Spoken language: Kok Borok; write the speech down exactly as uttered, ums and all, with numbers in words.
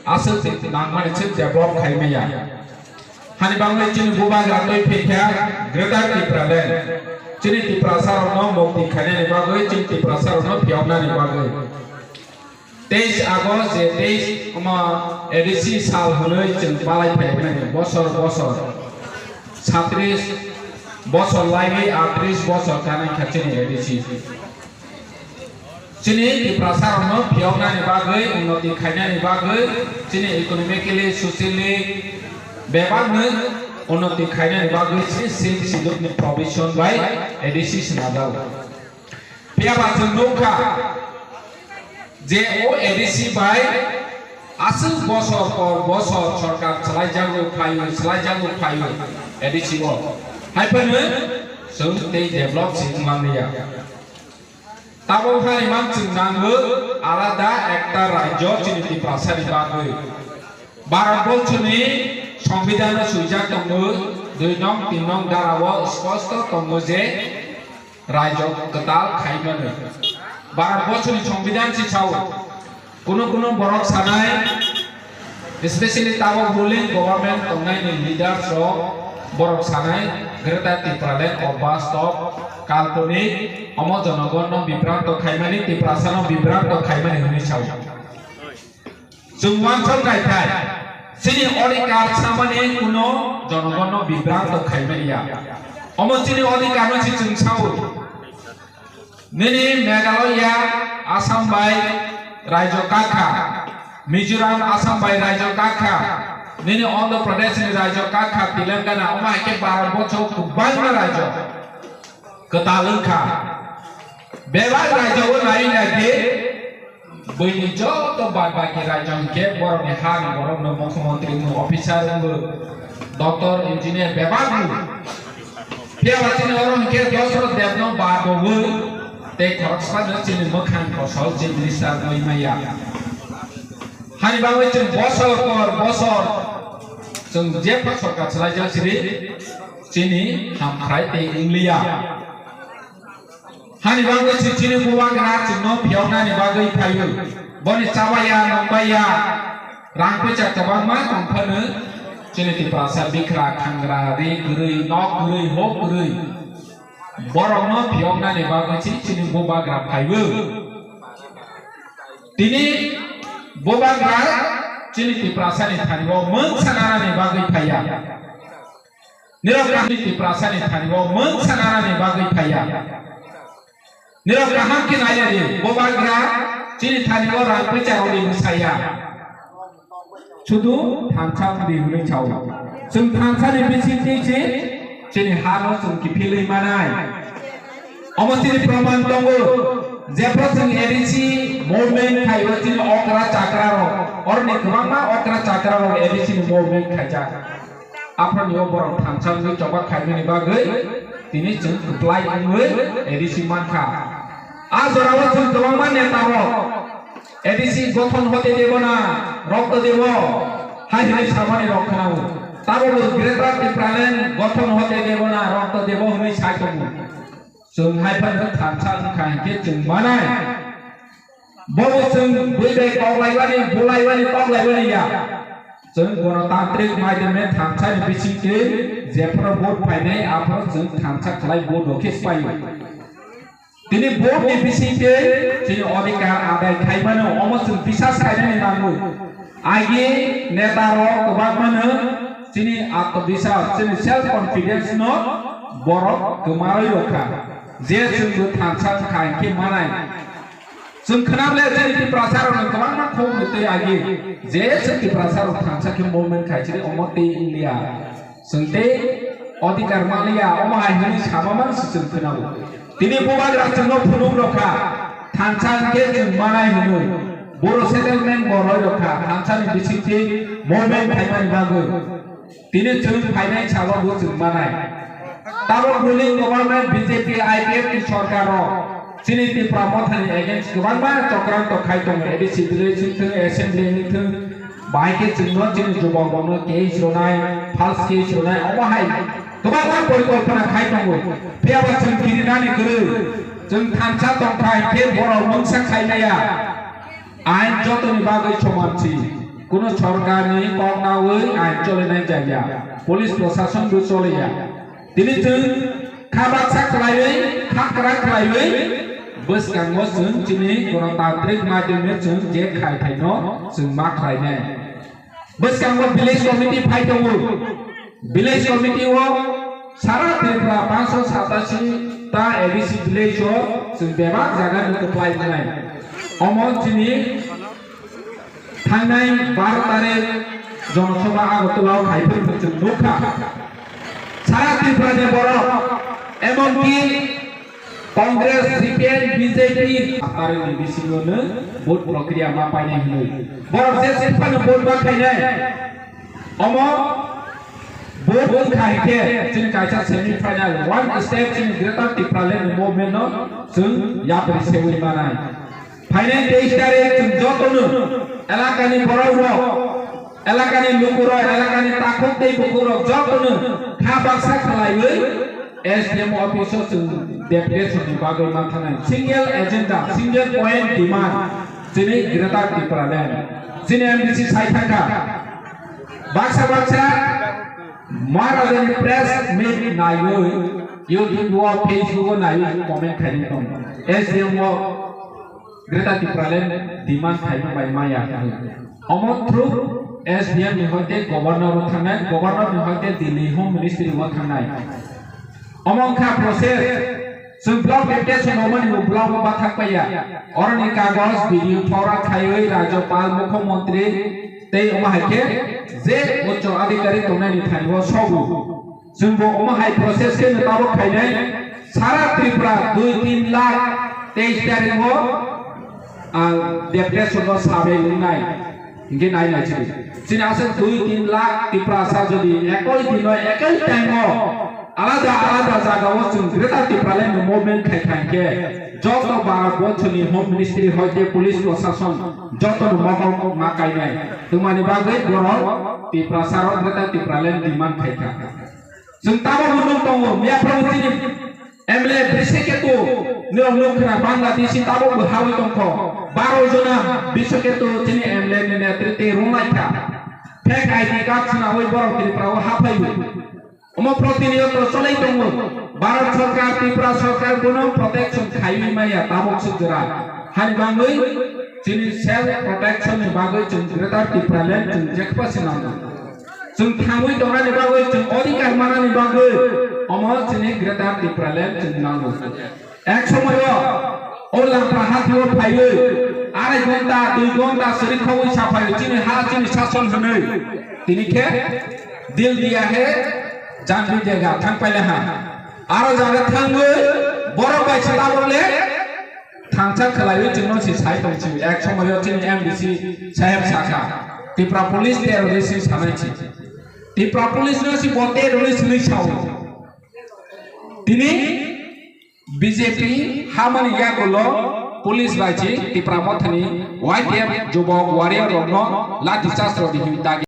aswk nangmani se develop khai maya. Hani bagwi chini bubagra twi phikha Greater Tipraland. Chini Tiprasa rokno mukti khainani bagwi, chini Tiprasa rokno phiyoknani bagwi. Teis August je teis omo A D C sal hwnwi chwng palai phaimani bosor bosor. Satris bosor laiwi atris bosor kanai kha chini A D C. Chini Tiprasa rokno phiyoknani bagwi, unnoti khainani bagwi, chini economically, socially bebakni unnoti khainani bagwi chini Sixth Schedule ni provision bai A D C swnajak. Phiyaba chwng nukha je o A D C bai aswk bosor por bosor sorkar swlaijago phaio, swlaijago phaio A D C o. Haiphano chwng tei develop se wngmanliya. Tabok hai man chwng nango alada ekta rajyo chini Tiprasani bagwi. Bharat borchoni Songbidan o swijak tongo, dui nong, tin nong dara o sposto tongo je rajyo kwtal khaimani. Bharat borchoni Songbidan si sao, kuno kuno borok sanai, especially tabok ruling government tongnaini leaders rok, borok sanai Greater Tipraland o bastop, kalponik, omo jonogonno bibranto khaimani, Tiprasano bibranto khaimani hwnwi sao. Chwng uansuk nai kha, chini odhikar samani kuno jonogonno bibranto khaimani ya. Omo chini odhikarno si chwng sao. Nini Meghalaya Assam bai rajyo kakha, Mizoram Assam bai rajyo kakha, nini Andhra Pradesh ni rajyo kakha, Telangana, omo hai khe Bharat borso kwbangma rajyo kwtal wngkha. Bebak rajyo o nai nai khe buini joto bad baki rajyo hwnkhe borokni ha ni borokno mukhyamantri wngwi officer wngwi doctor engineer bebak wngwi. Phiya ba chini oro hwnkhe Dosroth Debno ba bogwi tei khoroksano chini mwkhang kosol chief minister wngwi maya. Hani bagwi chwng bosor por bosor chwng jepha sorkar swlaijak siri chini hamkhrai tei wngliya. Hani bagwi se chini bubagra chwngno phiyoknani bagwi phaio. Boni chabaya, nungbaya, rang puisa kwbangma tongphano chini Tiprasa bikra, khangra, ri kwrwi, nok kwrwi, hok kwrwi. Borokno phiyoknani bagwi se chini bubagra phaio. Tini bubagra chini Tiprasani thani o mungsa nanani bagwi phaiya. Nirok kaham Tiprasani thani o mungsa nanani bagwi phaiya. Nirok kaham khe nai di, bubagra chini thani o rang puisa rwdi bwsaya. Sudu thansa wngdi hwnwi sao. Chwng thansani bisingtwi se chini hano chwng kiphilwi manai. Omo chini proman tongo, jephru chwng A D C movement khaio chini okra chakra rok, oroni kwbangma okra chakra rok A D C ni movement khaijak. Aphano borok thansa wngwi choba khaimani bagwi tini chwng kwplai wngwi A D C mankha. A jorao chwng kwbangma neta rok A D C gothon hote debo na rokto debo hai hwnwi samani rok khwnao. Tabukbo Greater Tipraland gothon hote debo na rokto debo hwnwi sai tongo. Chwng hai phano thansa wngkha hinkhe chwng manai. Bobo chwng bui bai koklaibani, bulaibani, toklaibani ya. Chwng gonotantrik maideme thansani bisingtwi jephru vote phainai, aphuru chwng thansa khlai vote rokhe spaio. Tini vote ni bisingtwi chini odhikar adai khaimano, omo chwng bisas khainani nango. Agi neta rok kwbangmano chini atmabiswas, chini self confidence no borok kwmarwi rokha. Je chwngbo thansa wngkha hinkhe manai. Chwng khwnam le chini Tiprasa rokni kwbangma khobor twi agi. Je chwng Tiprasa rok thansa khe movement khai chini omo tei India. Chwng tei odhikar manliya, omo hai hwnwi sama man se chwng khwnao. Tini bubagra chwngno phunuk rokha, thansa hwnkhe chwng manai hwnwi. Boro settlement bo roi rokha, thansani bisingtwi movement khaimani bagwi. Tini chwng phainai salo bo chwng manai. Tabok ruling government B J P I P F ni sorkar rok chini Tipra mothani against kwbangma chokranto khai tongo, A D C village wngthung, assembly wngthung, Bahai khe chwngno chini jubok rokno case rwnai, false case rwnai, omo hai kwbangma porikolpona khai tongo. Phiya ba chwng kirinani kwrwi, chwng thansa tongkha hinkhe borok mungsa khai maya. Ain jotoni bagwi soman si. Kuno sorkarni kok nawi ain cholinai jaya. Police prosason bo choliya. Tini chwng kha baksa khlaiwi, kha kwrak khlaiwi, bwskango chwng chini gonotantrik madhyome chwng je khai phaino chwng ma khlainai. Bwskango village committee phai tongo. Village committee o sara Tripura pansho satashi ta A D C village o chwng bebak jaga ni kwplai wngnai. Omo chini thangnai baro tarik Jonosabha Agartala o khai phai chwng nukha. Sara Tripura ni borok, emonki Congress, C P M, B J P, atarni bisingo no vote prokriya ma painai hinwi. Borok je sipano vote ma khainai. Omo vote wng khai khe chini kaisa semi final, one step chini Greater Tipraland ni movement no chwng yapri sewi manai. Phainai teis tarik chwng jotono elakani borok rok, elakani lukurok, elakani takhuk tei bukurok jotono kha baksa khlaiwi S D M office o chwng deputation ni bagwi manthanai. Single agenda, single point demand, chini Greater Tipraland. Chini M D C sai thangkha. Baksa baksa Maharajani press meet naiwi, YouTube o, Facebook o naiwi comment khaini tongo. S D M o Greater Tipraland demand khaima bai maya hinwi. Omo through S D M ni hoite governor o thangnai, governor ni hoite Delhi Home Ministry o thangnai. Omo wngkha process. Chwng block deputation romani bo block o bathak paiya. Oroni kagoj, B D O phora khaiwi Rajyapal, Mukhyamantri tei omo hai khe je ucho adhikari tongnai ni thani o sobu. Chwng bo omo hai process khe no tabok khainai. Sara Tripura dui tin lakh teis tarik o, ah, deputation o sabai wngnai. Hinkhe nai nai chini. Chini aswk dui tin lakh Tiprasa jodi ekoi dino, ekoi time o alada alada jaga o chwng Greater Tipraland ni movement khai khai khe joto Bharat borso ni Home Ministry hoite police prosason joto no mokol ma kainai. Twmani bagwi borok Tiprasa rok Greater Tipraland demand khai kha. Chwng tabok bo nuk tongo, miya phano chini M L A Brisiketu ni rok nuk khna Bangladeshi tabok bo hawi tongkho. Baro jona Brisiketu chini M L A ni netrite rwnglaikha. Fake I D card swnawi borok Tripura o haphaiwi. Omo protiniyot cholai tongo. Bharat Sarkar, Tripura Sarkar bono protection khaiwi maya tabok swk jora. Hani bagwi chini self protection ni bagwi chwng Greater Tipraland chwng jekpa se nango. Chwng thangwi tongnani bagwi, chwng odhikar manani bagwi omo chini Greater Tipraland chwng nango. Ek somoyo o Lampra hathio phaiwi arai ghonta, dui ghonta swrwk khaui saphaio chini ha, chini sason hwnwi. Tini khe dil diya hai, jaan bhi dega, thang paile ha. Aro jaga thangwi borok bai se tabok le Thangsa khlaiwi chwngno se sai tong si, ek somoyo chini M D C saheb sakha, Tripura police terrorist se sanai si. Tripura police no se bo terrorist hinwi sao. Tini B J P hamani yagulo police bai si Tripura mothani Y T F jubok warrior rokno lathi charge rodi hinwi dagi.